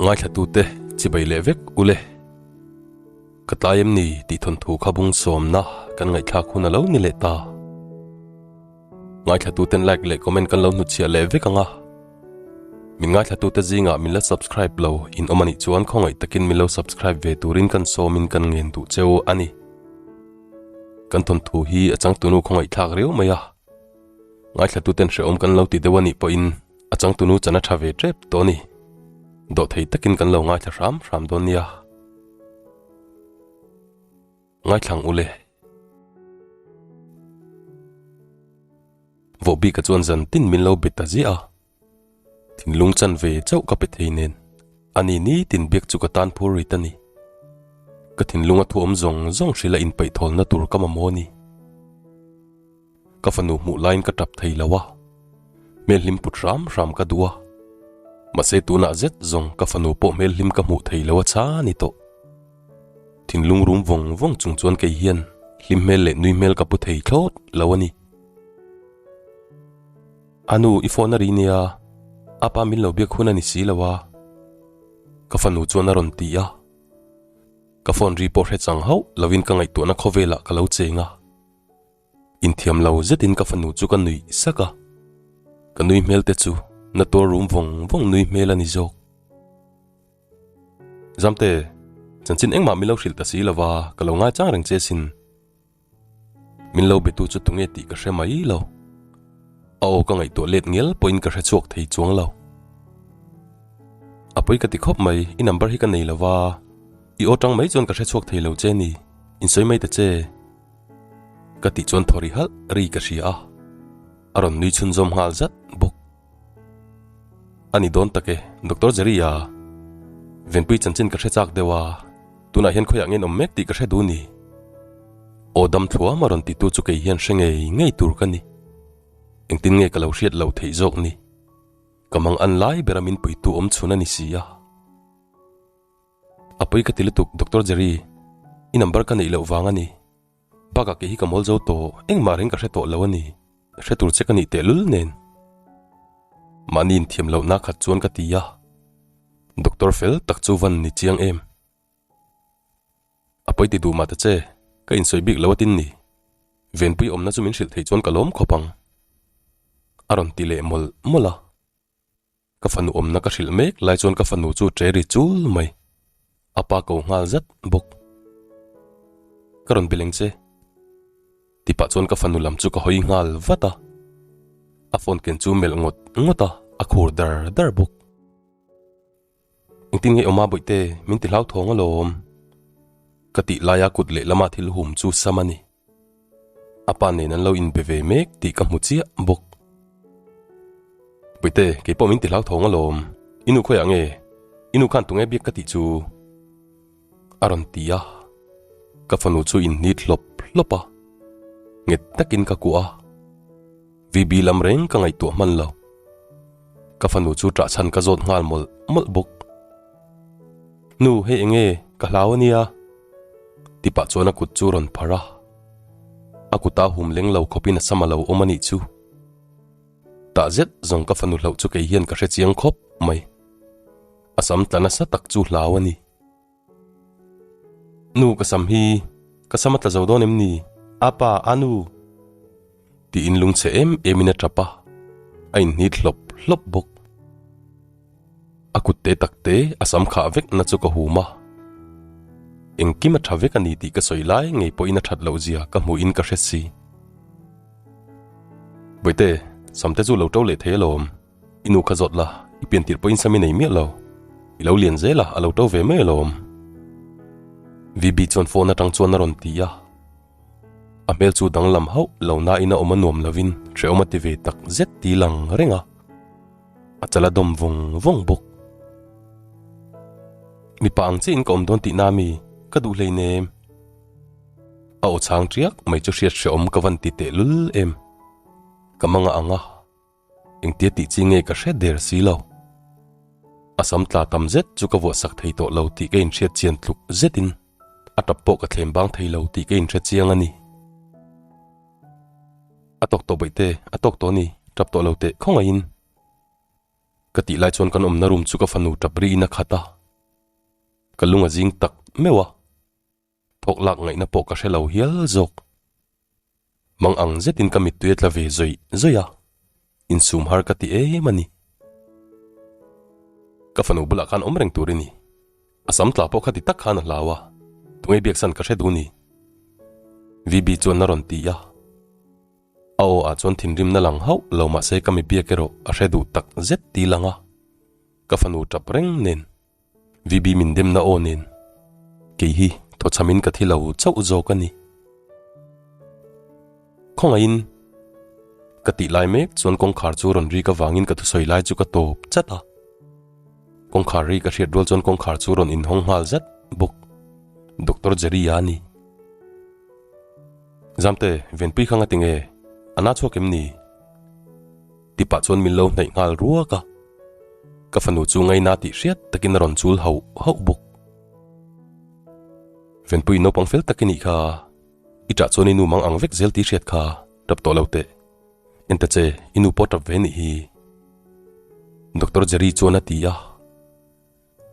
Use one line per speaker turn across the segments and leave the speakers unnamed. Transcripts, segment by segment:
Ngaithlatute chibai leh vek ule. Ka tlai em ni tih thawnthu kha bung sawmna kan ngaihthlak hun a lo ni leh ta. Ngaithlatuten like leh comment kan lo hnutchhiah leh vek ang a. Min ngaithlatute zingah min la subscribe lo in awm a nih chuan khawngaih takin min lo subscribe ve turin kan sawmin kan ngen duh cheu a ni. Kan thawnthu hi a changtunu khawngaihthlak riau mai a. Ngaithlatuten hrehawm kan lo ti deuh a nih pawhin a changtunu chan a tha ve tep tawh a ni. Dawhthei takin kan lo ngaithla hram hram dawn nia. Ngaithlang ule. Vawhbika chuan zan tin min lo be ta ziah a. Thinlung chan ve chauh ka pe thei nen a ni nitin biak chu ka tan phur rit a ni. Ka thinlung a thu awm zawng zawng hrilh a inpeihtawlna tur ka mamawh a ni. Ka fanu hmuh laiin ka tap thei lo a, hmel hlim put hram hram ka duh a. Mahse tunah zet zawng ka fanu pawh hmel hlim ka hmuh thei lo a cha ni tawh. Thinlung rum vawng vawng chung chuan kei hian hlim hmel leh nui hmel ka pu thei thlawt lo a ni. A nu i phone a ri nia, a pa min lo biak hun a ni si lo a, ka fanu chuan a rawn ti a. Ka phone ri pawh hre chang hauh lovin ka ngaihtuahna khawvelah ka lo cheng a. Inthiam lo zetin ka fanu chu ka nuih sak a, ka nui hmel te chu na tuar rum vawng vawng nui hmel a ni zawk. Zamte, chanchin engmah min lo hrilh ta si lova ka lo ngaichang reng che sin. Min lo betu chu tunge tih ka hre mai lo. A aw ka ngaihtuah let ngial pawhin ka hre chhuak thei chuang lo. A pawi ka ti khawp mai, i number hi ka nei lova, i aw tang mai chuan ka hre chhuak thei lo che ni, insawi mai ta che. Ka tih chuan thaw ri halh ri ka hria a, a rawn nui chhunzawm nghal zat bawk. A ni dawn tak e, Doctor Jerry a, Venpui chanchin ka hre chak deuh a, tunah hian khawiah nge an awm mek tih ka hre duh ni. Aw dam thluam a rawn titu chu kei hian hre ngei ngei tur ka ni. Engtin nge ka lo hriat loh theih zawk ni? Ka mang an lai bera min puitu awm chhun a ni si a. A pawi ka ti lutuk Doctor Jerry, i number ka neih loh vang a ni. Bakah kei hi ka mawl zo tawh, engmah reng ka hre tawh lo a ni. Hre tur che ka nih tehlul nen. Mahni inthiam lohna khat chuan ka ti a. Doctor fel tak chu van ni chiang em. A pawi ti duh mah ta che, ka insawi bik lo atin ni. Venpui awmna chu min hrilh theih chuan ka lawm khawp ang. A rawn ti leh mawlh mawlh a. Ka fanu awmna ka hrilh mek lai chuan ka fanu chu ṭe ri chul mai. A pa ko nghal zat bawk. Ka rawn be leng che. Tipah chuan ka fanu lam chu ka hawi nghal vat a. A phone ken chu melh ngawt ngawt a, a khur dar dar bawk. Engtin nge awma bawihte min ti hlauthawng alawm. Ka tih laia kut lehlama thil hum chu sam a ni. A pa nen an lo inbe ve mek tih ka hmu chiah bawk. Puite, kei pawh min ti hlauthawng alawm. I nu khawiah nge? I nu khan tunge biak ka tih chu? A rawn ti a. Ka fanu chu inhnit hlawp hlawp a. Nghet takin ka kuah a. VB lam reng ka ngaihtuah hman lo. Ka fanu chu ṭah chhan ka zawt nghal mawlh mawlh bawk. Nu, hei enge? Ka hlau a nia. Ti pah chuan a kut chu rawn phar a, a kuta hum leng lo khawpin a sam a lo awm a nih chu. Tah zet zawng ka fanu hlauh chu kei hian ka hre chiang khawp mai. A sam tla nasa tak chu hlau a ni. Nu ka sam hi, ka sam a tla zo dawn em ni? Apa, anu! Tiin lungchhe em emin a tap a, a inhnit hlawp hlawp bawk. A kut te tak te a sam khah vek na chu ka hum a. Engkim a tha vek a ni tih ka sawi lai ngei pawhin a that loh zia ka hmuhin ka hre si. Bawihte, sam te chu lo to leh thei alawm. I nu kha zawt la, i pian tirh pawhin sam i nei miah lo. I lo lian zel a, a lo to ve mai alawm. VB chuan phone atang chuan a rawn ti a. A hmel chu danglam hauh lo nain a awm a nuam lovin hrehawm a ti ve tak zet ti lang reng a. A chal a dawm vawng vawng bawk. Mipa ang chiahin ka awm dawn tih na mi ka duh hleinem. A aw chhang ṭiak mai chu hriat hrehawm ka van ti teh lul em. Ka manga ang a, engtia tih chi nge ka hre der si lo. A sam tla tam zet chu ka vuah sak thei tawh lo tih ka inhriat chian tluk zetin a tap pawh ka thlem bang thei lo tih ka inhre chiang a ni. A tawk tawh baihte, a tawk tawh a ni, tap tawh lo teh khawngaihin. Ka tih lai chuan kan awmna room chu ka fanu tap riin a khat a. Ka lung a zing tak meuh a, thawk lak ngaihna pawh ka hre lo hial zawk. Mang ang zetin ka mittui a tla ve zawih zawih a, insum har ka ti em a ni. Ka fanu bulah khan awm reng tur i ni. A sam tla pawh kha ti tak khan a hlau a, tunge biaksan ka hre duh ni? VB chuan a rawn ti a. A aw ah chuan thinrimna lang hauh lo mahse ka mi biak erawh a hre duh tak zet ti lang a, ka fanu tap reng nen. VB min demna aw nen kei hi thawchhamin ka thi lo chauh zawk a ni. Khawngaihin ka tih lai mek chuan kawngkhar chu rawn rik avangin ka thusawi lai chu ka tawp chat a. Kawngkhar ri ka hriat rual chuan kawngkhar chu rawn inhawng nghal zat bawk. Doctor Jerry a ni. Zamte, Venpui kha nga tinge? A na chhuak em ni? Ti pah chuan min lo hnaih nghal ruak a. Ka fanu chu ngaina tih hriat takin a rawn chul hauh hauh bawk. Venpui naupang fel tak i nih kha, i ṭah chuan i nu mang ang vek zel tih hriat kha ṭap tawh lo teh. En ta che, i nu pawh ṭap ve nih hi. Doctor Jerry chuan a ti a.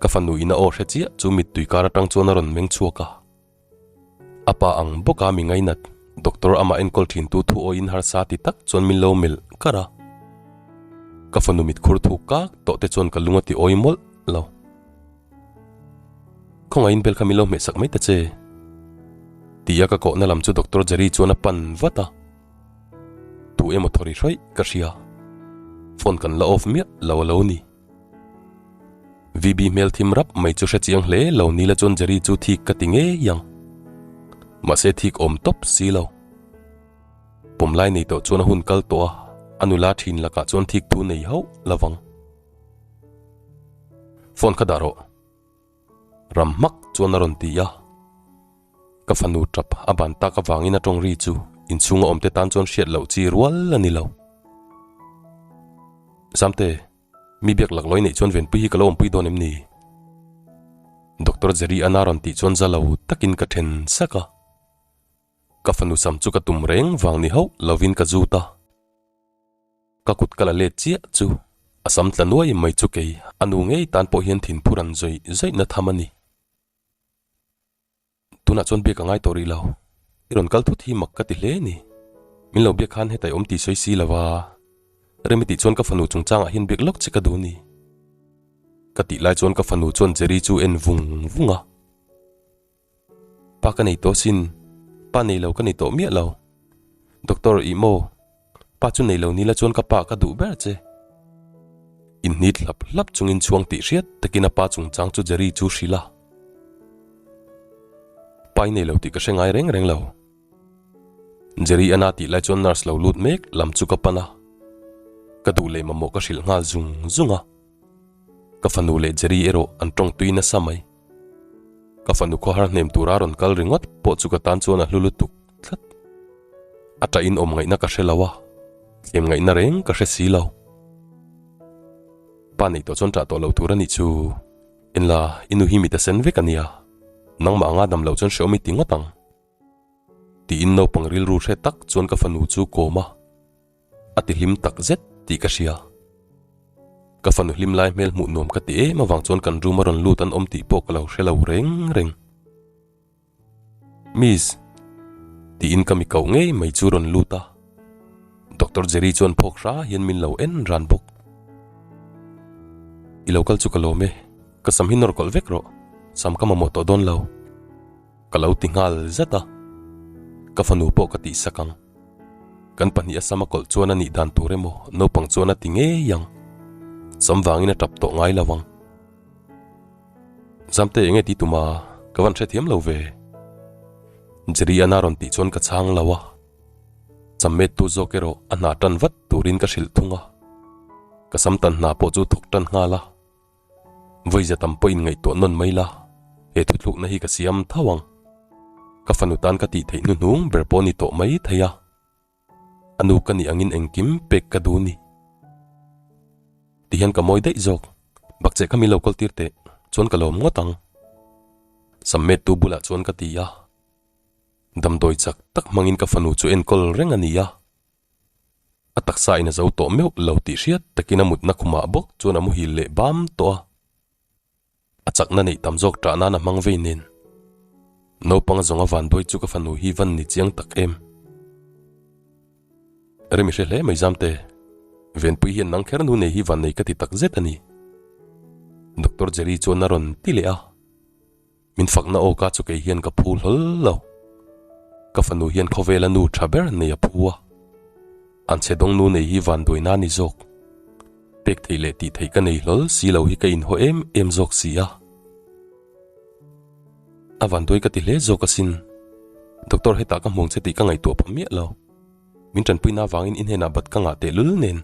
Ka fanu in a aw hre chiah chu mittui kar aṭang chuan a rawn meng chhuak a. A pa ang bawka mi ngainat, doctor amah enkawl thintu thu awiin harsa ti tak chuan min lo melh kar a. Ka fanu mit khur thuk kak tawh te chuan ka lung a ti awi mawlh lo. Khawngaihin bel kha min lo hmehsak mai ta che. Tia ka kohna lam chu doctor Jerry chuan a pan vat a. Tu emaw thaw ri hraih ka hria. Phone kan la off miah lo a lo ni. VB hmel thim rap mai chu hre chiang hle lo ni la chuan Jerry chu thik ka ti ngei ang. Mahse thik awm tawp si lo. Pawm lai nei tawh chuan a hun kal tawh a, a nula thin lakah chuan thik thu nei hauh lo vang. Phone kha dah rawh. Ram hmak chuan a rawn ti a. Ka fanu tap a ban tak avangin a tawng ri chu inchhunga awmte tan chuan hriat loh chi rual a ni lo. Zamte. Mi biak lak lawi neih chuan Venpui hi ka lo awmpui dawn em ni? Doctor Jerry Anna rawn tih chuan za lo takin ka then sak a. Ka fanu sam chu ka tum reng vang ni hauh lovin ka zut a. Ka kut ka la let chiah chu a sam tla nuai mai chu kei a nu ngei tan pawh hian thinphur an zawih zawihna tham a ni. Tunah chuan biak a ngai tawh rih lo. I rawn kal thut hi mak ka ti hle ni. Min lo biak khan hetah i awm tih sawi si lo a. Remi tih chuan ka fanu chungchangah hian biak lawk che ka duh ni. Ka tih lai chuan ka fanu chuan Jerry chu en vung vung a. Pa ka nei tawh sin. Pa nei lo ka ni tawh miah lo. Doctor ih maw? Pa chu nei lo ni la chuan ka pa ka duh ber che. Inhnit hlap hlap chungin chhuang tih hriat takin a pa chungchang chu Jerry chu hrilh a. Pa i nei lo tih ka hre ngai reng reng lo. Jerry a na tih lai chuan nurse lo lut mek lam chu ka pan a. Ka duh leh mamawh ka hrilh nghal zung zung a. Ka fanu leh Jerry erawh an tawng tui nasa mai. Ka fanu khawhar hnem tura rawn kal ringawt pawh chu ka tan chuan a hlu lutuk tlat. A ṭah in awm ngaihna ka hre lo a, thlem ngaihna reng ka hre si lo. Pa neih tawh chuan ṭah tawh lo tur a nih chu. Enla, i nu hi mit a sen vek a nia. Nangmah anga dam loh chuan hreawm i ti ngawt ang. Tiin naupang rilru hre tak chuan ka fanu chu kawm a. A ti hlim tak zet tih ka hria. Ka fanu hlim lai hmel hmuh nuam ka ti em avang chuan kan room a rawn lut an awm tih pawh ka lo hre lo reng reng. Miss. Tiin ka mi koh ngei mai chu rawn lut a. Doctor Jerry chuan phawk hra hian min lo en ran bawk. I lo kal chu ka lawm e, ka sam hi nawr kawlh vek rawh, sam ka mamawh tawh dawn lo. Ka lo ti nghal zat a, ka fanu pawh ka tihsak ang. Kan pahnih a sam a kawlh chuan a nih dan tur emaw naupang chuan a ti ngei ang. Sam vangin a tap tawh ngai lo ang. Zamte enge ti tuma ka van hrethiam lo ve. Jerry ana rawn tih chuan ka chhang lo a. Sam met tu zawk erawh a hna tan vat turin ka hrilh thung a. Ka sam tan hna pawh chu thawk tan nghal a. Vawiza tam pawh in ngaihtuah nawn mai la, he thuthlukna hi ka siam tho ang. Ka fanu tan ka tih theih hnuhnung ber pawh ni tawh mai thei a. A nu ka nih angin engkim pek ka duh ni. Tihian ka mawi daih zawk, bakcheh kha min lo kawl tir teh, chuan ka lawm ngawt ang. Sammettu bulah chuan ka ti a. Damdawi chak tak hmangin ka fanu chu enkawl reng a ni a. A taksa in a zo tawh meuh lo tih hriat takin a mutna khumah bawk chuan a muhil leh bam tawh a. A chakna neih tam zawk ṭah nan a hmang vei nen. Naupang zawng a vanduai chu ka fanu hi van ni chiang tak em. Rem i hre hle mai Zamte. Venpui hian nang kher nu nei hi van nei ka ti tak zet a ni. Doctor Jerry chuan a rawn ti leh a. Min fakna aw ka chu kei hian ka phu hlawl lo. Ka fanu hian khawvela nu tha ber nei a phu a. An chhe dawng nu nei hi vanduaina a ni zawk. Pek theih leh tih theih ka nei hlawl si lo hi ka inhaw em em zawk si a. A vanduai ka ti hle zawk asin. Doctor hetah ka hmuang che tih ka ngaihtuah pha miah lo. Min tanpuina avangin i hnenah bat ka ngah tehlul nen.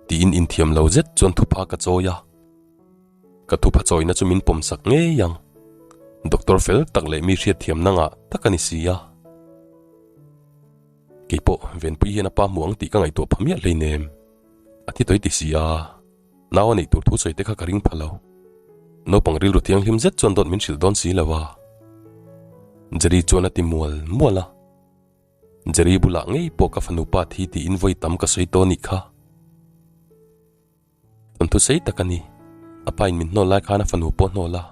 Tiin inthiam lo zet chuan thupha ka chawi a. Ka thupha chawina chu min pawmsak ngei ang. Doctor fel tak leh mi hriatthiamna ngah tak a ni si a. Keipawh Venpui hian a pa hmu ang tih ka ngaihtuah pha miah hleinem. A thi tawi ti si a, nau a neih tur thu sawi te kha ka ring pha lo. Naupang rilru thianghlim zet chuan dawt min hrilh dawn si lo a. Jerry chuan a ti mual mual a. Jerry bulah ngei pawh ka fanu pa thi tiin vawi tam ka sawi tawh nih kha. Thawnthu sei tak a ni. A pa in min hnawl lai khan a fanu pawh hnawl a.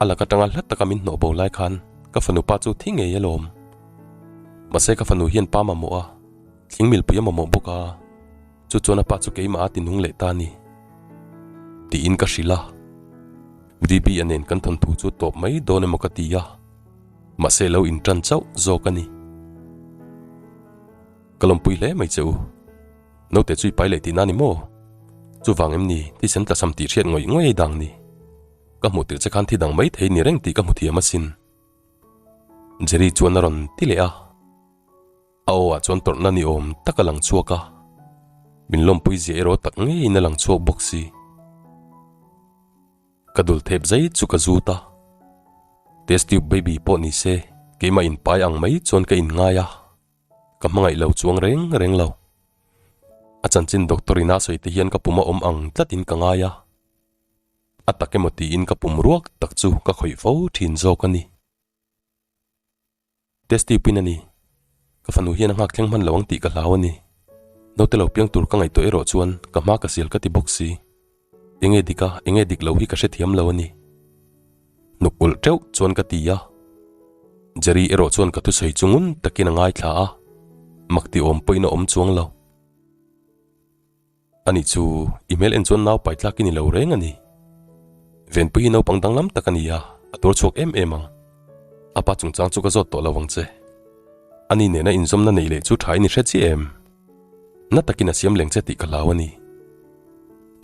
A lak atanga hla taka min hnawh bo lai khan ka fanu pa chu thi ngei alawm. Mahse ka fanu hian pa mamawh a, thling milpui a mamawh bawk a, chu chuan a pa chu keimah a ti nung leh ta a ni. Tiin ka hrilh a. VB a nen kan thawnthu chu tawp mai dawn emaw ka ti a. Mahse lo intan chauh zawk a ni. Ka lawmpui hle mai che u. Naute chu i pai leh tihna a ni maw? Chuvang em ni, thisen tla sam tih hriat ngawih ngawih ei dang ni. Ka hmuh tirh che khan thi dang mai thei ni reng tih ka hmu thiam asin. Jerry chuan a rawn ti leh a. A aw ah chuan tawrhna ni awm tak a lang chhuak a. Min lawmpui zia erawh tak ngeiin a lang chhuak bawk si. Ka dul thep zai chu ka zut a. Test tube baby pawh ni se, keimah inpai ang mai chuan ka inngai a. Ka hmangaih lo chuang reng reng lo. A chanchin doctor in a sawi te hian ka pum a awm ang tlat in ka ngai a. A tak emaw tiin ka pum ruak tak chu ka khawih fo thin zawk a ni. Test tube in a ni. Ka fanu hian a nghak thleng hman lo ang tih ka hlau a ni. Naute lo piang tur ka ngaihtuah erawh chuan ka hma ka sial ka ti bawk si. Enge dik a, enge dik lo hi ka hrethiam lo a ni. Hnuk ulh teuh chuan ka ti a. Jerry erawh chuan ka thusawi chu ngun takin a ngaithla a, mak ti awm pawhin a awm chuang lo. Ani chu i hmel en chuan nau pai tlak i ni lo reng a ni. Venpui hi naupang danglam tak a ni a, a tuar chhuak em em ang. A pa chungchang chu ka zawt tawh lo ang che. Ani nena inzawmna neih leh chu tha i ni hre chiah em? Na takin a siam leng che tih ka hlau a ni.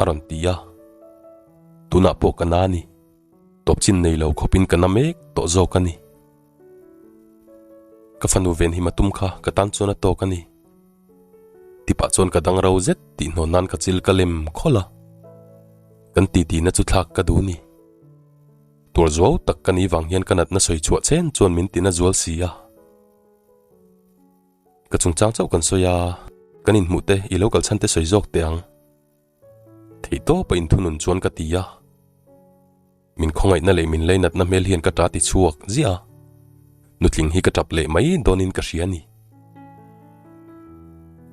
A rawn ti a. Tunah pawh ka na a ni. Tawp chin nei lo khawpin ka na mek tawh zawk a ni. Ka fanu venhim a tum kha ka tan chuan a tawk a ni. Tipah chuan ka dang ro zet tih hnawn nan ka chil ka lem khawlh a. Kan titi na chu thlak ka duh ni. Tuar zuau tak ka ni vang hian ka natna sawi chhuah chen chuan min tina zual si a. Ka chungchang chauh kan sawi a, kan inhmuh te i lo kal chhan te sawi zawk teh ang. Theihtawpa inthunun chuan ka ti a. Min khawngaihna leh min leinatna hmel hian ka ṭa ti chhuak ziah a. Nutling hi ka ṭap leh mai dawnin ka hria a ni.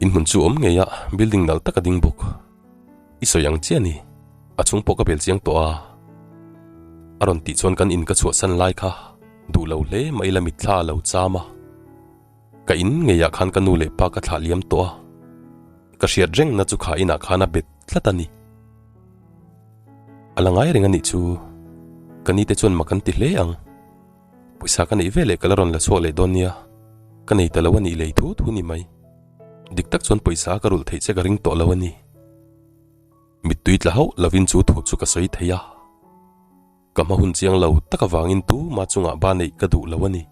Inhmun chu awm ngei a, building nalh tak a ding bawk. I sawi ang chiah a ni. A chhung pawh ka bel chiang tawh a. A rawn tih chuan kan in ka chhuahsan lai kha duh lo hle mah ila mitthla a lo cham a. Ka in ngeiah khan ka nu leh pa ka thlah liam tawh a, ka hriat rengna chu kha inah khan a bet tlat a ni. A la ngai reng a nih chu, ka nite chuan mak an ti hle ang. Pawisa ka neih ve leh ka la rawn la chhuak leh dawn nia, ka nei ta lo a nih lei thu thu ni mai. Dik tak chuan pawisa ka rulh theih che ka ring tawh lo a ni. Mittui tla hauh lovin chu thu chu ka sawi thei a. Ka hma hun chiang lo tak avangin tuma chungah ba neih ka duh lo a ni.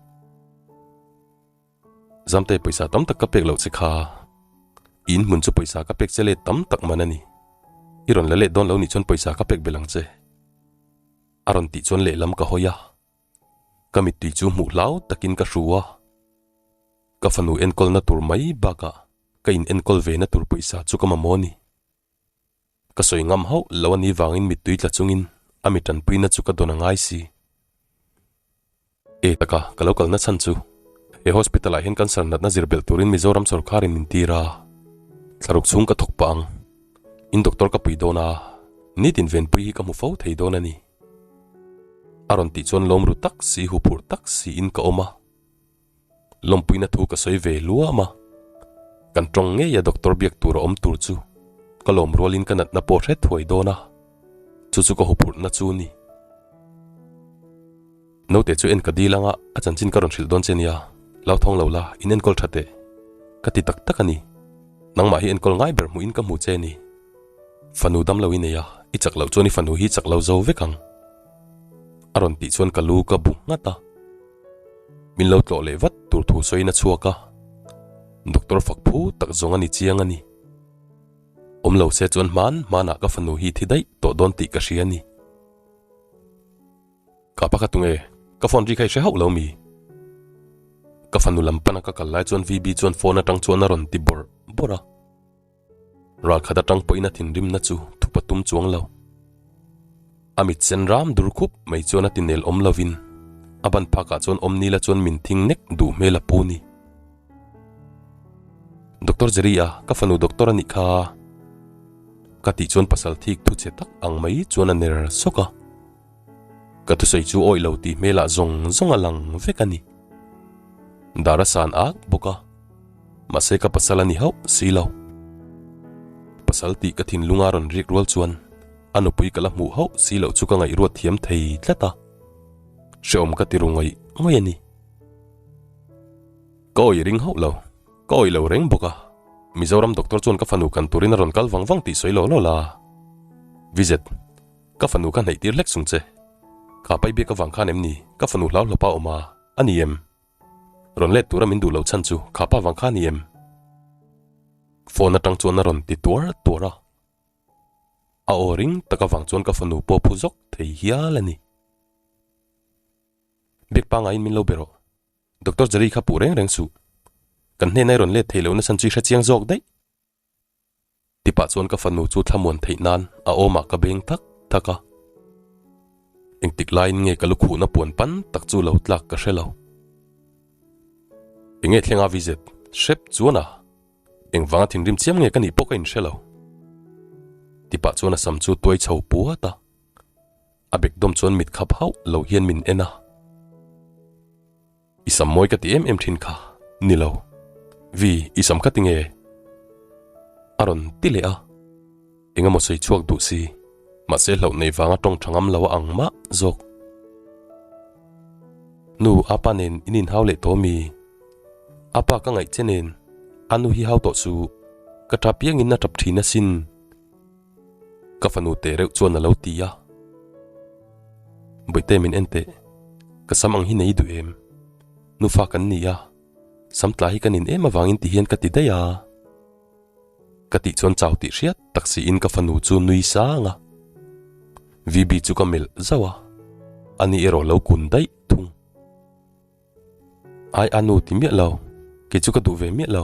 Zamte pawisa tam tak ka pek loh che kha. I inhmun chu pawisa ka pek che let tam tak man a ni. I rawn la let dawn lo nih chuan pawisa ka pek belh ang che. A rawn tih chuan lehlam ka hawi a. Ka mittui chu hmuh hlau takin ka hru a. Ka fanu enkawlna tur mai bakah ka in enkawl ve na tur pawisa chu ka mamawh a ni. Ka sawi ngam hauh lo a nih vangin mittui tla chungin a mi tanpuina chu ka dawn a ngai si. E taka, ka lo kalna chhan chu he hospital ah hian cancer natna zir belh turin Mizoram sawrkharin min tir a, thlaruk chhung ka thawk pah ang. In doctor ka pui dawn a, Nitin Venpui hi ka hmu fo thei dawn a ni. A rawn tih chuan lawm ru tak si huphurh tak siin ka awm a. Lawmpuina thu ka sawi ve luam a. Kan tawng ngei a doctor biak tur a awm tur chu ka lawm rualin ka natna pawh hre thuai dawn a, chu chu ka huphurhna chu ni. Naute chu en ka dil anga a chanchin ka rawn hrilh dawn che nia, hlauthawng lo la, in enkawl tha teh. Ka ti tak tak a ni. Nangmah hi enkawl ngai ber hmuhin ka hmu che ni. Fanu dam lo i nei a, i chak loh chuan i fanu hi chak lo zo vek ang. A rawn tih chuan ka lu ka bu nghat a. Min lo tlawh leh vat tur thu sawiin a chhuak a. Doctor fak phu tak zawng a ni chiang a ni. Awm lo se chuan hman hmanah ka fanu hi thi daih tawh dawn tih ka hria a ni. Ka pa kha tunge? Ka phone ri kha i hre hauh lo mi? Ka fanu lam pana ka kal lai chuan VB chuan phone atang chuan a rawn ti bawrh bawrh a. Ral khat atang pawhin a thinrimna chu thup a tum chuang lo. A mit sen ram dur khup mai chuan a ti nel awm lovin a ban phakah chuan awm nila chuan min thing nek duh hmel a pu ni. Doctor Jerry a, ka fanu doctor a nih kha. Ka tih chuan pasal thik thu che tak ang mai chuan a ner sawk a. Ka thusawi chu awih lo tih hmelah zawng zawng a lang vek a ni. Dar a san ak bawk a, mahse ka pasal a ni hauh si lo. Pasal tih ka thinlunga rawn rik rual chuan a nupui ka la hmuh hauh si loh chu ka ngaihruat thiam thei tlat a, hrehawm ka ti ru ngawih ngawih a ni. Ka awih ring hauh lo, ka awih lo reng bawk a, Mizoram doctor chuan ka fanu kan turin a rawn kal vang vang tih sawi law law la. Vizet. Ka fanu ka hnaih tir hlek chung che. Kha pai biak avang khan em ni ka fanu hlau hlawpa awm a, a ni em? Rawn let tura min duh lo chhan chu kha pa vang kha a ni em? Phone atang chuan a rawn ti tuar tuar a. A aw ring tak avang chuan ka fanu pawh phu zawk thei hial a ni. Biak pangaiin min lo be rawh. Doctor Jerry kha puh reng reng suh. Kan hnena i rawn let theih lohna chhan chu i hrechiang zawk daih. Tipah chuan ka fanu chu thlamuan theih nan a awmah ka beng thak thak a. Engtik laiin nge ka lukhuhna puan pan tak chu lo tlak ka hre lo. Enge thleng a vizet hrep chuan a, engvanga thinrim chiam nge ka nih pawh ka inhre lo. Tipah chuan a sam chu tuai chho puat a. A bekdawm chuan mit khap hauh lo hian min en a. I sam mawi ka ti em em thin kha. Ni lo. Vi, i sam kha tinge? A rawn ti leh a. Engemaw sawi chhuak duh si. Mahse hlauh nei vanga tawng tha ngam lo a ang mah zawk. Nu, apa nen in inhau leh tawh mi? Apa ka ngaih che nen, a nu hi hau tawh suh. Ka tap piangin a tap thin asin. Ka fanu teh reuh chuan a lo ti a. Bawihte min en teh, ka sam ang hi nei duh em? Nufa kan ni a, sam tla hi ka nin em avangin ti hian ka ti daih a. Ka tih chuan chau tih hriat tak siin ka fanu chu nui sang a. VB chu ka melh zauh a, ani erawh lo kun daih thung. Ai a nu ti miah lo, kei chu ka duh ve miah lo.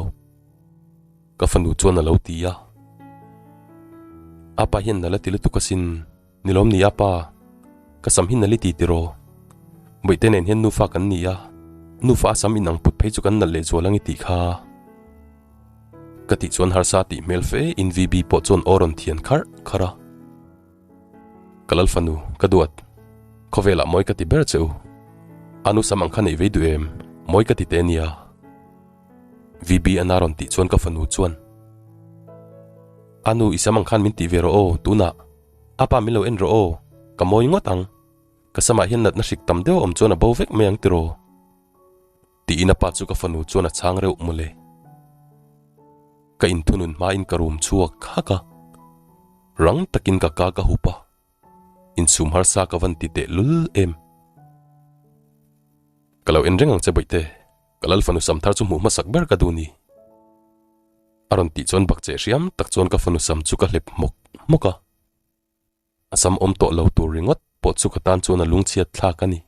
Ka fanu chuan a lo ti a. Apa hian nala ti lutuk asin, ni lawm ni apa? Ka sam hi nali ti tiraw? Bawihte nen hian nufa kan ni a, nufa a sam inang put phei chu kan nalh lehzual ang i tih kha. Ka tih chuan harsa tih hmel fe in VB pawh chuan aw rawn thian kharh kharh a. Ka lal fanu, ka duat. Khawvelah mawi ka ti ber che u. A nu sam ang kha neih vei duh em? Mawi ka ti teh nia. VB a na rawn tih chuan ka fanu chuan, A nu, i sam ang khan min tih ve rawh aw, tunah. A pa min lo en rawh aw, ka mawi ngawt ang. Ka samah hian natna hrik tam deuh a awm chuan a bo vek mai ang tiraw? Tiin a pa chu ka fanu chuan a chhang reuh mawle. Ka inthunun hmain ka rum chhuak hak a, rang takin ka ka ka hup a, insum harsa ka van ti teh lul em. Ka lo en reng ang che bawihte, ka lal fanu sam thar chu hmuh hmasak ber ka duh ni. A rawn tih chuan bakcheh hriam tak chuan ka fanu sam chu ka hlep hmawk hmawk a. A sam awm tawh lo tur ringawt pawh chu ka tan chuan a lungchhiat thlak a ni.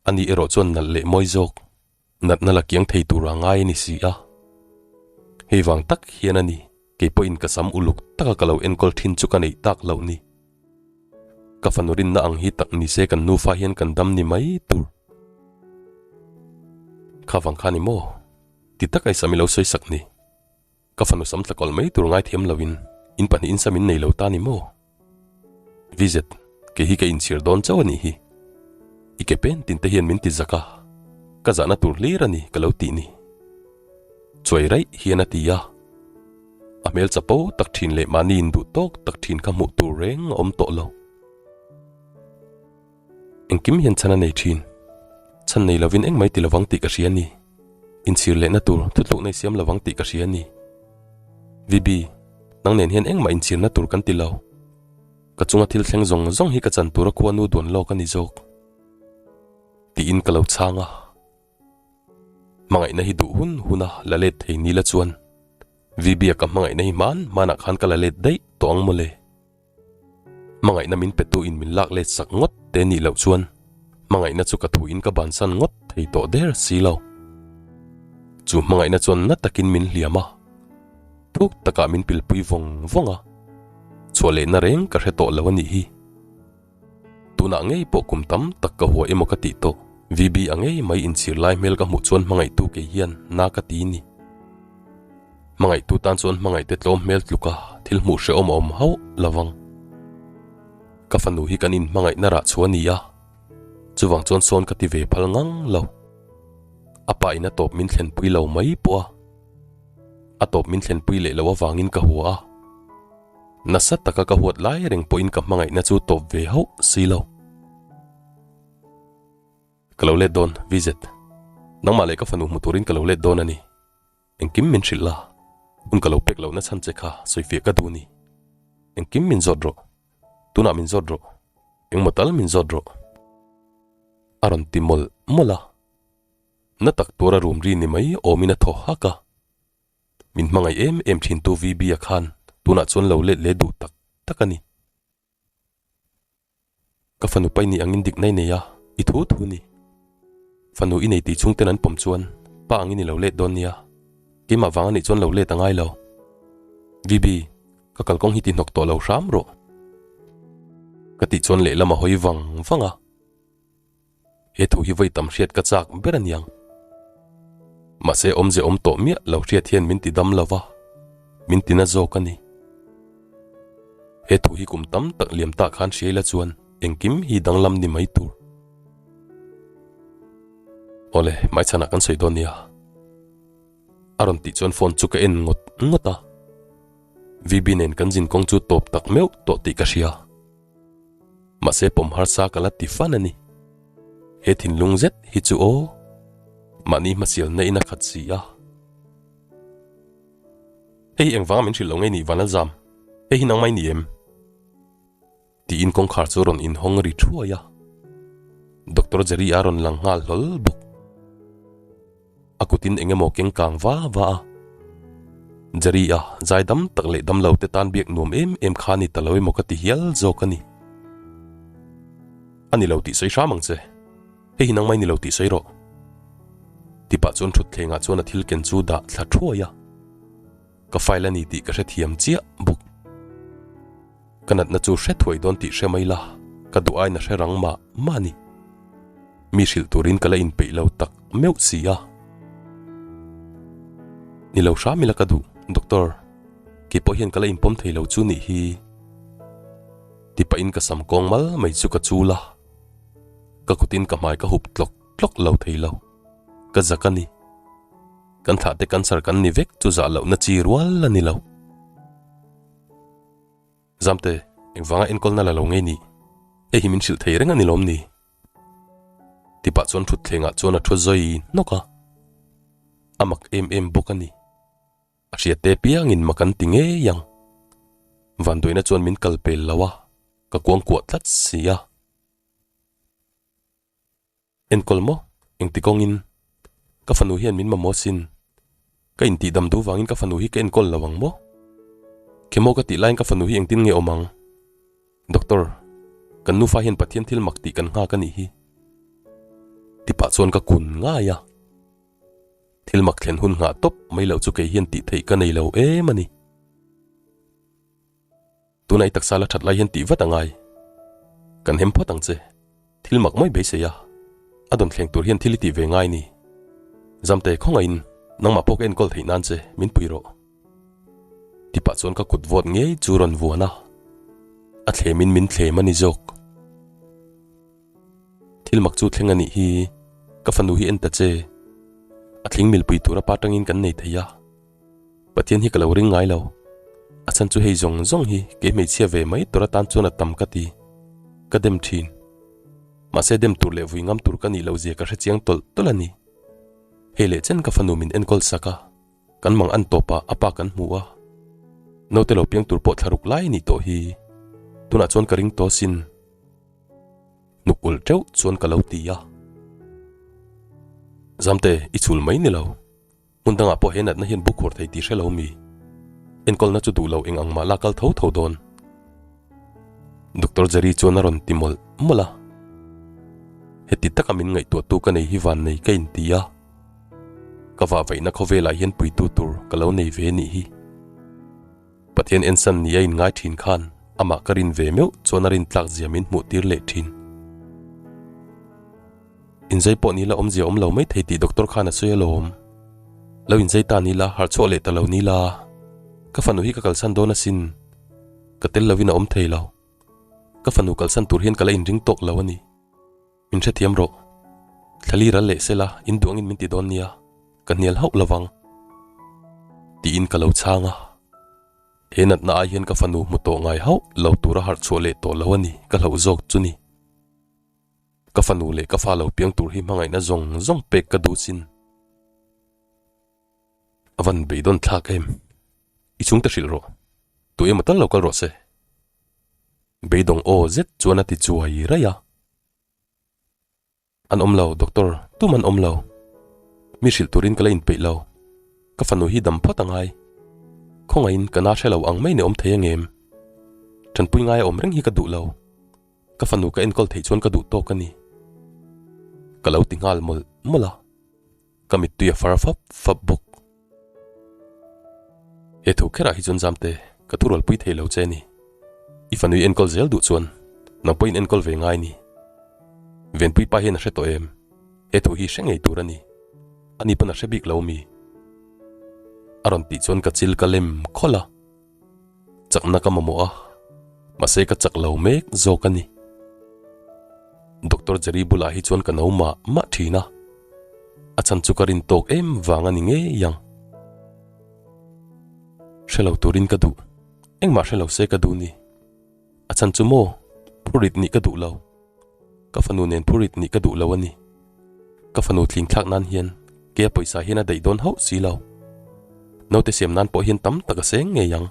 Ani erawh chuan nalh leh mawi zawk, natna la kiang thei tura ngai a ni si a. Hei vang tak hian a ni, kei pawhin ka sam uluk taka ka lo enkawl thin chu ka neih tak loh ni. Ka fanu rinna ang hi tak ni se kan nufa hian kan dam ni mai tur. Kha vang kha ni maw? Ti taka i sam i lo sawi sak ni. Ka fanu sam tla kawlh mai tur ngaithiam loin in pahnihin sam in nei lo ta ni maw? VZ, kei hi ka inchhir dawn chauh a nih hi. I ke pen tin te hian min ti zak a, ka zahna tur hlir a ni ka lo tih ni. Chuai raih hian a ti a. A hmel chapo tak thin leh mahni induh tawk tak thin kha hmuh tur reng a awm tawh lo. Engkim hian chhan a nei thin. Chhan nei lovin engmai ti lovang tih ka hria a ni. Inchhir lehna tur thuthlukna i siam lovang tih ka hria a ni. VB, nang nen hian engmah inchhirna tur kan ti lo. Ka chunga thil thleng zawng zawng hi ka chan tura khuanu duan lawk a ni zawk. Tiin ka lo chhang a. Hmangaihna hi duh hun hun a la let thei ni la chuan VB-a ka hmangaihna hi hman hmanah khan ka la let daih tawh ang mawle. Hmangaihna min petu in min lak let sak ngawt te nih loh chuan hmangaihna chu ka thu in ka bansan ngawt thei tawh der si lo. Chu hmangaihna chuan na takin min hliam a, thuk takah min pilpui vawng vawng a, chhuah lehna reng ka hre tawh lo a nih hi. Tunah ngei pawh kum tam tak ka hua emaw ka tih tawh, VB a ngei mai inchhir lai hmel ka hmuh chuan hmangaihtu kei hian na ka ti ni. Hmangaihtu tan chuan hmangaihte tlawm hmel tluk a thil hmuh hrehawm a awm hauh lovang. Ka fanu hi kan inhmangaihna rah chhuah a ni a, chuvang chuan sawn ka ti ve phal ngang lo. A pa in a tawp min thlenpui lo mai pawh a, a tawp min thlenpui leh loh avangin ka hua a. Nasa taka ka huat lai reng pawhin ka hmangaihna chu tawp ve hauh si lo. Ka lo let dawn, VZ. Nangmah leh ka fanu hmu turin ka lo let dawn a ni. Engkim min hrilh la, hun ka lo pek lohna chhan che kha sawifiah ka duh ni. Engkim min zawt rawh. Tunah min zawt rawh. Engmaw tal min zawt rawh. A rawn ti mawlh mawlh a. Na tak tura rum ri ni mai awmin a thaw hak a. Min hmangaih em em thintu VB-a khan tunah chuan lo let leh duh tak tak a ni. Ka fanu pai nih angin dikna i nei a, i thu thu ni. Fanu i nei tih chhungten an pawm chuan pa angin i lo let dawn nia. Keimah vang anih chuan lo let a ngai lo. VB, ka kalkawng hi ti hnawk tawh lo hram rawh. Ka tih chuan lehlam a hawi vang vang a. He thu hi vawi tam hriat ka chak ber a niang. Mahse awmze awm tawh miah lo hriat hian min ti dam lo va, min ti na zawk a ni. He thu hi kum tam tak liam tah khan hriai la chuan engkim hi danglam ni mai tur. Awle, hmaichhanah kan sawi dawn nia. A rawn tih chuan phone chu ka en ngawt ngawt a. VB nen kan zin kawng chu tawp tak meuh tawh tih ka hria. Mahse pawm harsa ka la ti fan a ni. He thinlung zet hi chu aw, mahni hmasialna in a khat si a. Hei hi engvanga min hrilh lo ngei nih Vanlalzam, hei hi nangmah i ni em? Tiin kawngkhar chu rawn inhawng ri thuai a. Doctor Jerry a rawn lang nghal hlawl bawk. A kutin eng emaw keng kang va va a. Jerry a zai dam tak leh dam lo te tan biak nuam em em kha ni ta lo emaw ka ti hial zawk a ni. A ni lo tih sawi hram ang che. Hei hi nangmah i ni lo tih sawi rawh. Tipah chuan thutthlengah chuan a thil ken chu dah thla thuai a. Ka file a ni tih ka hrethiam chiah bawk. Ka natna chu hre thuai dawn tih hre mai la, ka duh aiin a hre rang mah mah a ni. Mi hrilh turin ka la inpeih lo tak meuh si a. Ni lo hram ila ka duh, Doctor. Kei pawh hian ka la inpawm thei lo chu nih hi. Ti pahin ka sam kawng mal mai chu ka chul a. Ka kutin ka hmai ka hup tlawk tlawk lo thei lo. Ka zak a ni. Kan thlahte cancer kan ni vek chu zah lohna chi rual a ni lo. Zamte, engvanga enkawlna la lo ngei ni? Hei hi min hrilh thei reng a ni lawm ni? Tipah chuan thutthlengah chuan a thu zawi hnawk a. A mak em em bawk a ni. A hriatte piangin mak an ti ngei ang. Vanduaina chuan min kal pel lo a, ka kuangkuah tlat si a. Enkawl maw? Engti kawngin? Ka fanu hian min mamawh sin. Ka intihdam duh vangin ka fanu hi ka enkawl lo ang maw? Khemaw ka tih laiin ka fanu hi engtin nge awm ang? Doctor, kan nufa hian Pathian thil mak tih kan nghak a nih hi. Tipah chuan ka kun ngai a. Thil mak thlen hun nghah tawp mai loh chu kei hian tih theih ka nei lo em a ni. Tuna i taksa la that lai hian tih vat a ngai. Kan hem phawt ang che. Thil mak mai beisei a. A dawn thleng tur hian thil i tih ve ngai ni. Zamte khawngaihin nangmah pawh ka enkawl theih nan che min pui rawh. Tipah chuan ka kut vawt ngei chu rawn vuan a. A thlemin min thlem a ni zawk. Thil mak chu thleng a nih hi, ka fanu hi en ta che. A thling milpui tura pa tangin kan nei thei a. Pathian hi ka lo ring ngai lo. A chhan chu hei zawng zawng hi kei hmeichhia ve mai tur atan chuan a tam ka ti. Ka dem thin. Mahse dem tur leh vui ngam tur ka nih loh zia ka hrechiang tawlh tawlh a ni. Hei leh chen ka fanu min enkawl sak a. Kan mang an tawpah a pa kan hmu a. Naute lo piang tur pawh thlaruk lai a nih tawh hi. Tunah chuan ka ring tawh sin. Hnuk ulh teuh chuan ka lo ti a. Zamte, i chhul mai ni lo. Hmun dangah pawh he natna hian buk hur thei tih hre lo mi. Enkawlna chu duh lo eng ang mah la kal tho tho dawn. Doctor Jerry chuan a rawn ti mawlh mawlh a. Heti taka min ngaihtuahtu ka nei hi vannei ka inti a. Ka vahvaihna khawvelah hian puitu tur ka lo nei ve nih hi. Pathian ensan ni a inngai thin khan amah ka rin ve meuh chuan a rintlak zia min hmuh tir leh thin. Inzai pawh ni la awmzia awm lo mai thei tih doctor khan a sawi alawm. Lo inzai ta ni la harh chhuah leh ta lo ni la. Ka fanu hi ka kalsan dawn asin. Ka tel lovin a awm thei lo. Ka fanu kalsan tur hian ka la inring tawk lo a ni. Min hrethiam rawh. Thlali ral leh sela in duangin min ti dawn nia, ka hnial hauh lovang. Tiin ka lo chhang a. He natna ai hian ka fanu hmu tawh ngai hauh lo tura harh chhuah leh tawh lo a ni ka hlauh zawk chu ni. Ka fanu leh ka fa lo piang tur hi hmangaihna zawng zawng pek ka duh sin. A van beidawn thlak em? I chhungte hrilh rawh. Tu emaw tal lo kal rawh se. Beidawng aw zet chuan a ti chuai raih a. An awm lo, doctor, tum an awm lo. Mi hrilh turin ka la inpeih lo. Ka fanu hi dam phawt a ngai. Khawngaihin ka na hre lo ang mai ni awm thei angem? Tanpui ngai a awm reng hi ka duh lo. Ka fanu ka enkawl theih chuan ka duh tawk a ni. Ka lo ti nghal mawlh mawlh a. Ka mittui a far fap fap bawk. He thu kherah hi chuan Zamte, ka thurualpui thei lo che ni. I fanu i enkawl zel duh chuan nang pawhin enkawl ve ngai ni. Venpui pa hian a hre tawh em? He thu hi hre ngei tur a ni. Ani pawn a hre bik lo mi? A rawn tih chuan ka chil ka lem khawlh a. Chakna ka mamawh a, mahse ka chak lo mek zawk a ni. Doctor Jerry bulah hi chuan ka no mah mah thin a, a chhan chu ka rin tawk em vang a ni ngei ang. Hre lo turin ka duh, engmah hre lo se ka duh ni. A chhan chu maw, phurit nih ka duh lo. Ka fanu nen phurit nih ka duh lo a ni. Ka fanu thling thlak nan hian kei a pawisa hian a daih dawn hauh si lo. Naute siam nan pawh hian tam tak a seng ngei ang.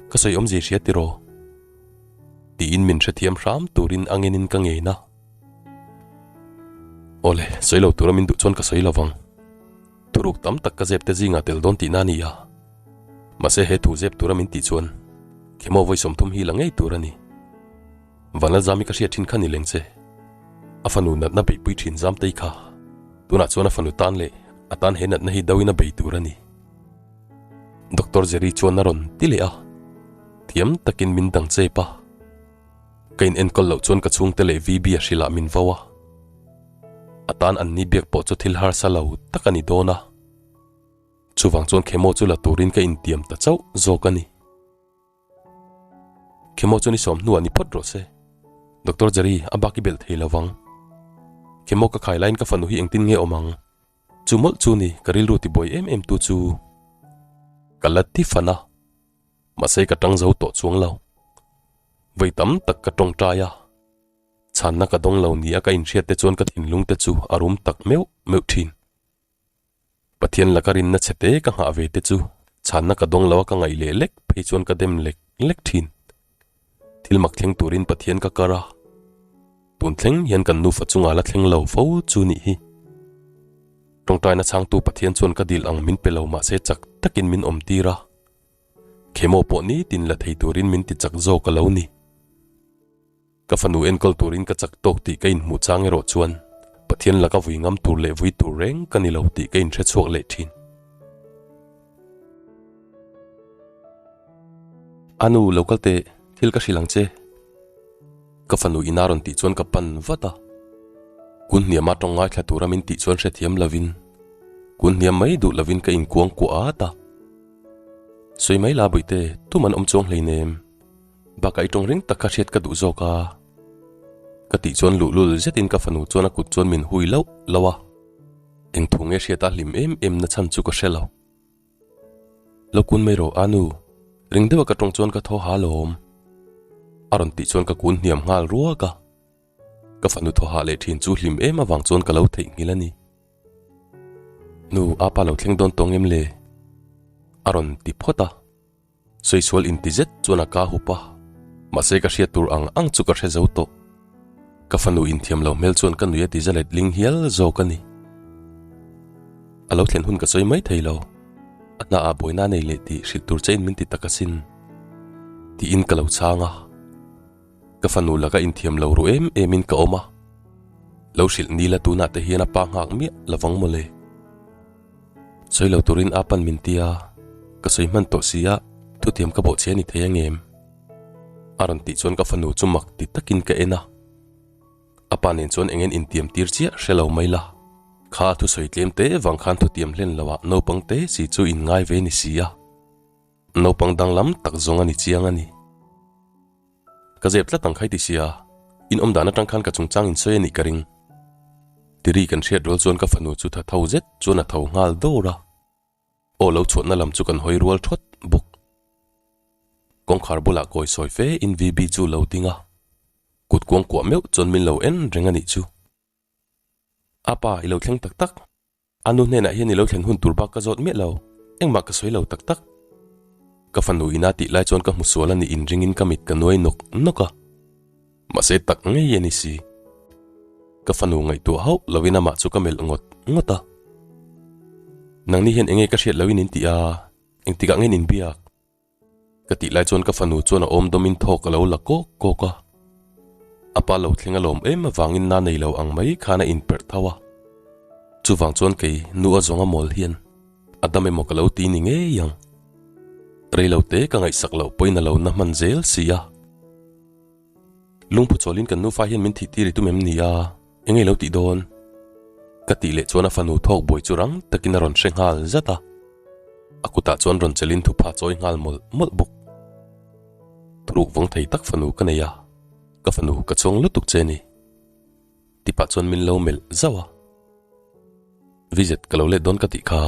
Ka sawi awmzia hria tiraw? Tiin min hrethiam hram turin a ngenin ka ngen a. Awle, sawi lo tura min duh chuan ka sawi lovang. Thuruk tam tak ka zep te zingah tel dawn tihna a ni a. Mahse he thu zep tura min tih chuan Khemaw vawi 30 hi la ngei tur a ni. Vanlalzami ka hriat thin kha ni leng che. A fanu natna beihpui thin Zamtei kha. Tunah chuan a fanu tan leh a tan he natna hi do in a bei tur a ni. Doctor Jerry chuan a rawn ti leh a. Thiam takin min dang chep a. Ka in enkawl loh chuan ka chhungte leh VB a hrilh ah min vo a. A tan an ni biak pawh chu thil harsa lo tak a ni dawn a. Chuvang chuan chemo chu la turin ka intiam ta chauh zawk a ni. Chemo chu ni sawm hnuah ni phawt rawh se. Doctor Jerry a bak i belh thei lo vang. Chemo ka khai laiin ka fanu hi engtin nge awm ang? Chu mawlh chu ni ka rilru tibuai em em tu chu. Ka la ti fan a. Mahse ka tang zo tawh chuang lo. Vawi tam tak ka tawngtai a. Chhanna ka dawng lo nia ka inhriat te chuan ka thinlung te chu a rum tak meuh meuh thin. Pathian laka rinna chhe te ka nghah ve te chu chhanna ka dawng lo a ka ngaih leh lek phei chuan ka dem lek lek thin. Thil mak thleng turin Pathian ka kar a, tun thleng hian kan nufa chunga la thleng lo fo chu nih hi. Tawngtaina chhangtu Pathian chuan ka dil ang min pe lo mahse chak takin min awm tir a, Khemaw pawh nitin la thei turin min ti chak zawk a lo ni. Ka fanu enkawl turin ka chak tawk tih ka inhmuh chang erawh chuan Pathian laka vui ngam tur leh vui tur reng ka ni lo tih ka inhre chhuak leh thin. A nu, lo kal teh, thil ka hrilh ang che. Ka fanu ina rawn tih chuan ka pan vat a. Kun hniama tawng ngaithla tura min tih chuan hrethiam lovin, kun hniam mai duh lovin ka inkuang kuah at a. Sawi mai la bawihte, tum an awm chuang hleinem. Bakah i tawng ring tak kha hriat ka duh zawk a. Ka tih chuan luhlul zetin ka fanu chuan a kut chuan min hui lauh lauh a. Eng thu nge hriata hlim em em na chhan chu ka hre lo. Lo kun mai rawh Anu, ring deuha ka tawng chuan ka thaw ha lawm. A rawn tih chuan ka kun hniam nghal ruak a. Ka fanu thaw hah leh thin chu hlim em avang chuan ka lo theihnghilh a ni. Nu, apa lo thleng dawn tawng em le? A rawn ti phawt a. Saisual inti zet chuan a ka hup a, mahse ka hriat tur ang ang chu ka hre zo tawh. Ka fanu inthiam lo hmel chuan ka nui a ti za let ling hial zawk a ni. A lo thlen hun ka sawi mai thei lo, a hna ah buaina nei leh tih hrilh tur che in min ti tak asin, tiin ka lo chhang a. Ka fanu laka inthiam lo ru em em in ka awm a, lo hrilh nila tunah te hian a pa nghak miah lovang mawle. Sawi lo turin a pan min ti a, ka sawi hman tawh si a, thutiam ka bawh che a ni thei angem? A rawn tih chuan ka fanu chu mak ti takin ka en a, a pa nen chuan eng en intiam tir chiah hre lo mai la, kha a thusawi tlem te vang khan thutiam hlen lo ah naupang te si chu in ngai ve ni si a, naupang danglam tak zawng a ni chiang a ni. Ka zep tlat ang khai ti sia, in awm dan atang khan ka chungchang in sawi a nih ka ring. Tiri kan hriat rual chuan ka fanu chu tha tho zet chuan a tho nghal dawr a. Aw lo chhuahna lam chu kan hawi rual thawt bawk. Kawngkhar bulah kawi sawi fe in VB chu lo ding a, kut kuangkuah meuh chuan min lo en reng a nih chu. Apa, i lo thleng tak tak. A nu hnenah hian i lo thlen hun tur bak ka zawt miah lo, engmah ka sawi lo tak tak. Ka fanu ina tih lai chuan ka hmu sual a nih inringin ka mit ka nuai nawk nawk a. Mahse tak ngei a ni si. Ka fanu ngaihtuah hauh lovin amah chu ka melh ngawt ngawt a. Nangni hian enge ka hriat loin in ti a, engtikah nge in inbiak? Ka tih lai chuan ka fanu chuan a awm dawmin thawk a lo la kawk kawk a. A pa lo thleng a lawm em avangin na nei lo ang mai khan a inperh tho a. Chuvang chuan kei nu a zawng a mawl hian a dam emaw ka lo ti ni ngei ang. Rei lo te ka ngaihsak loh pawhin a lo na hman zel si a. Lungphu chawlin kan nufa hian min thih tir i tum em ni a, eng nge lo tih dawn? Ka tih leh chuan a fanu thawk buai chu rang takin a rawn hre nghal zat a, a kutah chuan rawn chelin thupha chawi nghal mawlh mawlh bawk. Thuruk vawng thei tak fanu ka nei a, ka fanu ka chuang lutuk che ni. Tipah chuan min lo melh zauh a. Vizet ka lo let dawn ka tih kha,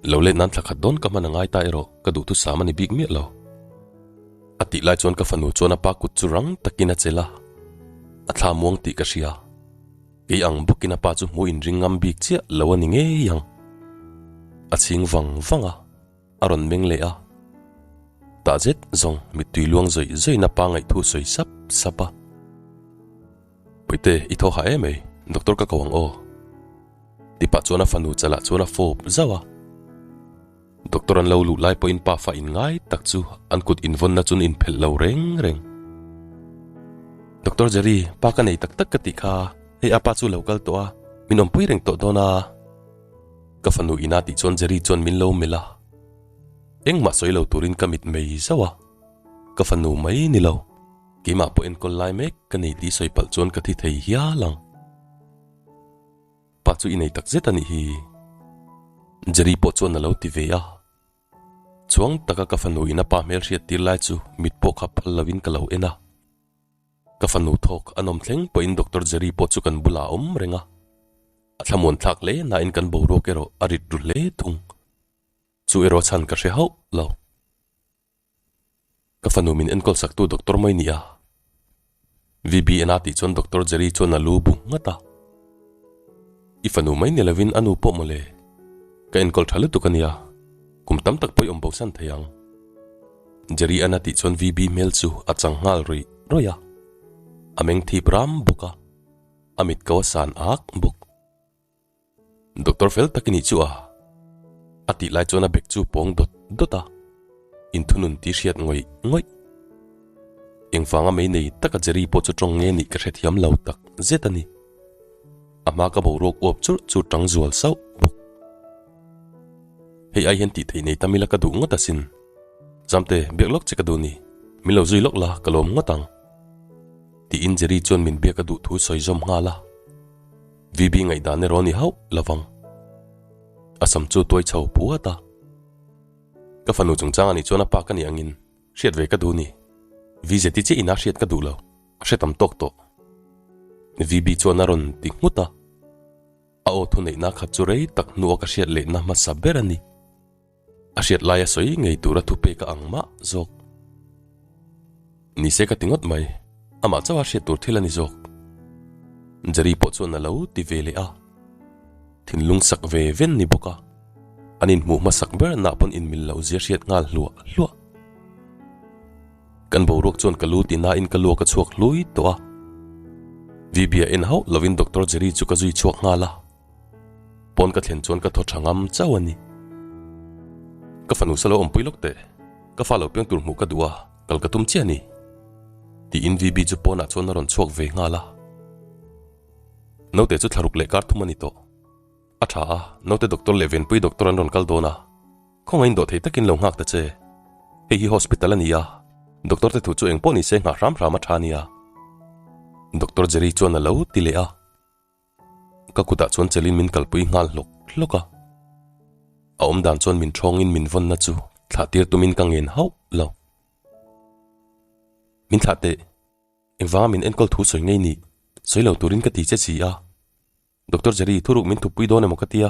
lo let nan thla khat dawn ka hman a ngai ta erawh ka duhthusam a ni bik miah lo. A tih lai chuan ka fanu chuan a pa kut chu rang takin a chelh a, a thla muang tih ka hria. Kei ang bawkin a pa chu hmuh inring ngam bik chiah lo a ni ngei ang. A chhing vang vang a, a rawn meng leh a. Tah zet zawng mittui luang zawih zawihin a pa ngaihthu sawi sap sap a. Puite, i thaw hah em ei, doctor ka ko ang aw. Tipah chuan a fanu chalah chuan a fawp zauh a. Doctor an lo luh lai pawhin pa fa in ngai tak chu an kut invawnna chuan inphelh lo reng reng. Doctor Jerry, pa ka nei tak tak ka tih kha, hei a pa chu lo kal tawh a, min awmpui reng tawh dawn a. Ka fanu ina tih chuan Jerry chuan min lo melh a. Engmah sawi lo turin ka mit mei zauh a, ka fanu mai ni lo. Keimah pawh enkawl lai mek ka nei tih sawi palh chuan ka thi thei hial ang. Pa chu i nei tak zet a nih hi. Jerry pawh chuan a lo ti ve a. Chuang taka ka fanu in a pa hmel hriat tir lai chu mit pawh kha phal lovin ka lo en a. Ka fanu thawk a nawm thleng pawhin Doctor Jerry pawh chu kan bulah a awm reng a. A thlamuan thlak hle nain kan boruak erawh a rit ru hle thung. Chu erawh chhan ka hre hauh lo. Ka fanu min enkawl saktu doctor mai nia. VBN a tih chuan Doctor Jerry chuan a lu bu nghat a. I fanu mai ni lovin a nu pawh mawle. Ka enkawl tha lutuk a nia. Kum tam tak pawh i awm bosan thei ang. Jerry an a tih chuan VB hmel chu a chang nghal ruih ruih a. A meng thip ram bawk a. A mit ko a san ak bawk. Doctor fel tak i nih chu a. A tih lai chuan a bag chu pawng dawt dawt a, inthunun tih hriat ngawih ngawih. Engvanga mei nei taka Jerry pawh chu tawng nge nih ka hrethiam lo tak zet a ni. A hma ka boruak uap churh chu tang zual sauh bawk. Hei ai hian tih theih nei tam ila ka duh ngawt asin. Zamte, biak lawk che ka duh ni. Min lo zui lawk la, ka lawm ngawt ang. Tiin Jerry chuan min biak a duh thu sawi zawm nghal a. VB ngaihdan erawh a ni hauh lovang. A sam chu tuai chho puat a. Ka fanu chungchang anih chuan a pa ka nih angin hriat ve ka duh ni. VZ chiah ina hriat ka duh lo, a hre tam tawk tawh. VB chuan a rawn ti nghut a. A aw thuneihna khat chu rei tak hnua ka hriat lehna hmasa ber a ni. A hriat laia sawi ngei tura thupek a ang mah zawk. Nise ka ti ngawt mai, amah chauha hriat tur thil a ni zawk. Jerry pawh chuan a lo ti ve leh a. Thinlung sak ve ven ni bawk a, an inhmuh hmasak ber nah pawn inmil loh zia hriat nghal hluah hluah. Kan boruak chuan ka lu ti nain ka luak a chhuak hlui tawh a. VB-a en hauh lovin Doctor Jerry chu ka zui chhuak nghal a. Pawn ka thlen chuan ka thaw tha ngam chauh a ni. Ka fanu sa lo awmpui lawk teh, ka fa lo piang tur hmuh ka duh a, kal ka tum chiah a ni. Tiin VB chu pawnah chuan a rawn chhuak ve nghal a. Naute chu thlaruk leh kar thum a ni tawh. A tha a, naute doctor leh venpui doctor an rawn kal dawn a. Khawngaih in dawh thei takin lo nghak ta che. Hei hi hospital a ni a, doctor te thu chu eng pawh ni se nghah hram hram a tha a nia. Doctor Jerry chuan a lo ti leh a. Ka kutah chuan chelin min kalpui nghal hlawk hlawk a. A awmdan chuan min thawngin min vawnna chu thlah tir tumin ka ngen hauh lo. Min thlah teh. Engvanga min enkawl thu sawi ngei nih? Sawi lo turin ka ti che si a. Doctor Jerry, thuruk min thupui dawn emaw ka tia.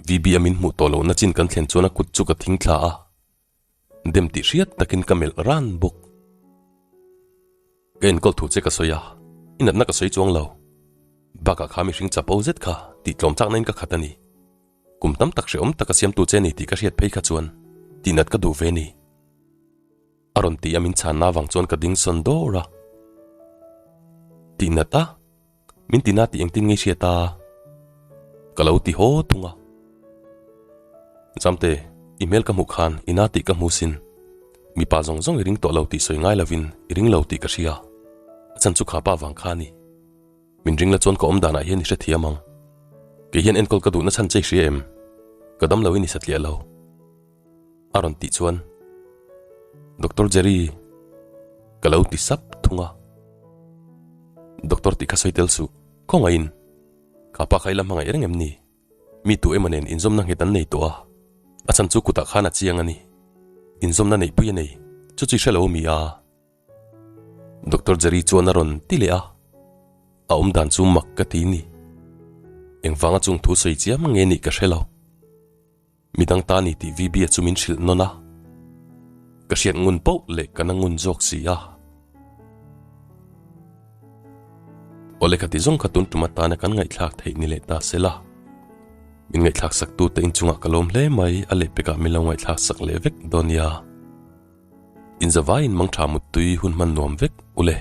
VB a min hmuh tawh lohna chin kan thlen chuan a kut chu ka thing thla a. Dem tih hriat takin ka melh ran bawk. Ka enkawl thu che ka sawi a, i natna ka sawi chuang lo. Bakah kha mihring chapo zet kha tih tlawm chakna in ka khat a ni. Kum tam tak hrehawm taka siamtu che ni tih ka hriat phei kha chuan tihnat ka duh ve ni. A rawn ti a min chhanna avang chuan ka ding sawn dawr a. Tihnat a? Min tina tih engtin nge hriat a? Ka lo ti haw thung a. Zamte, i hmel ka hmuh khan i na tih ka hmu sin. Mipa zawng zawng i ring tawh lo tih sawi ngai lovin i ring lo tih ka hria. A chhan chu kha pa vang kha a ni. Min ring la chuan ka awm danah hian i hrethiam ang. Kei hian enkawl ka duhna chhan che i hria em? Ka dam lo in i satliah lo. A rawn tih chuan Doctor Jerry ka lo ti sap thung a. Doctor tih kha sawi tel suh, khawngaihin kha pa kha i la hmangaih reng em ni? Mi tu emaw nen inzawmna nghet an nei tawh a, a chhan chu kutah khan a chiang a ni. Inzawmna neihpui a nei, chu chu i hre lo ami a? Doctor Jerry chuan a rawn ti leh a, a awm dan chu mak ka ti ni. Engvanga chung thu sawi chiam nge nih ka hre lo. Midang ta ni tih VB-a chu min hrilh nawn a, ka hriat ngun poh leh ka na ngun zawk si a. Awle khati zawng kha tun tum atana kan ngaihthlak theih ni leh ta se la. Min ngaihthlak sak tute inchungah ka lawm hle mai, a lehpekah min lo ngaihthlak sak leh vek dawn nia. Inzavaiin mangtha muttui hun hman nuam vek ule.